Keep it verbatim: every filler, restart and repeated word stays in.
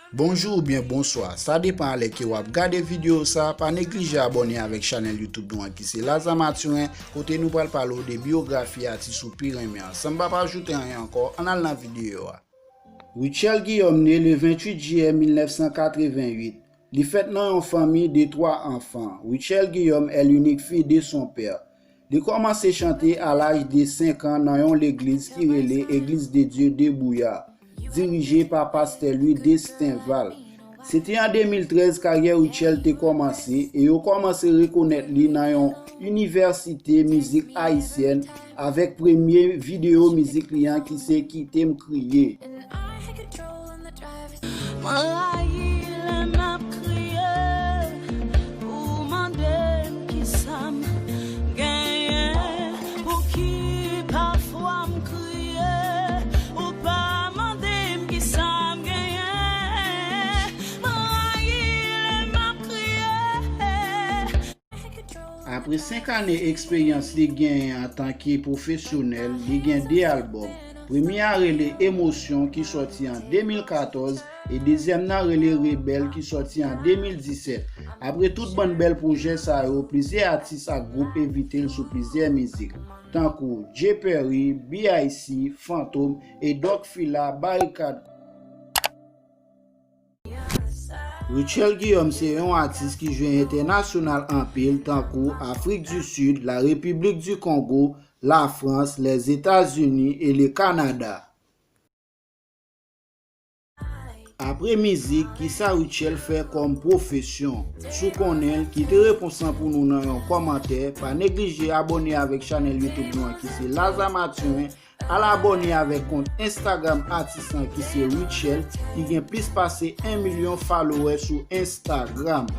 Bonjou oubyen bonswa, sa depan a lè ke w ap gade videyo sa, pa neglije abòne avèk chanèl YouTube nou an ki se Laza Mathurin, kote nou pral pale w de biyografi atis ou pi renmen an. San m pa pa ajoute anyen ankò, ann al nan videyo a. Rutshelle Guillaume ne le venntuit jiyè mil nèf san katrevennuit. Li fèt nan yon fanmi de twa anfan. Rutshelle Guillaume est l'unique fille de son père. Li kòmanse chante a laj de senk an nan yon legliz ki rele Église de Dieu de Bouya, dirije pa pastè Louis Destinval. Se te an de mil trèz karyè Rutshelle te kòmanse e yo kòmanse rekonèt li nan yon inivèsite mizik ayisyèn avèk premye videyo mizik li an ki se Kite m kriye. Mwen rayi lè m ap kriye, ou mande m kisa m genyen, pouki pafwa m kriye, ou pa mande m kisa m genyen. Mwen rayi lè m ap kriye. Apre senk ane eksperyans li genyen antanke pwofesyonèl, li gen de albòm. Premye a rele Emosyon ki sòti an de mil katòz e dezyèm nan rele Rebèl ki sòti an de mil disèt. Apre tout bann bèl pwojè sa yo, plizyè atis ak gwoup envite l sou plizyè mizik, tankou Jay Perry, B I C, Fantom e Doc Fila, Barikad. Rutshelle Guillaume se yon atis ki jwe entènasyonal anpil tankou Afrik di Sid, La Repiblik di Kongo, Lafrans, Lèzetazini e le Kanada. Apre mizik, kisa Rutshelle fè kòm pwofesyon? Si w konnen l, kite repons lan pou nou nan yon kòmantè. Pa neglije abòne avèk chanèl YouTube nou an ki se Laza Mathurin. Al abòne avèk kont Instagram atis lan ki se Rutshelle, ki gen plis pase en milyon followè sou Instagram.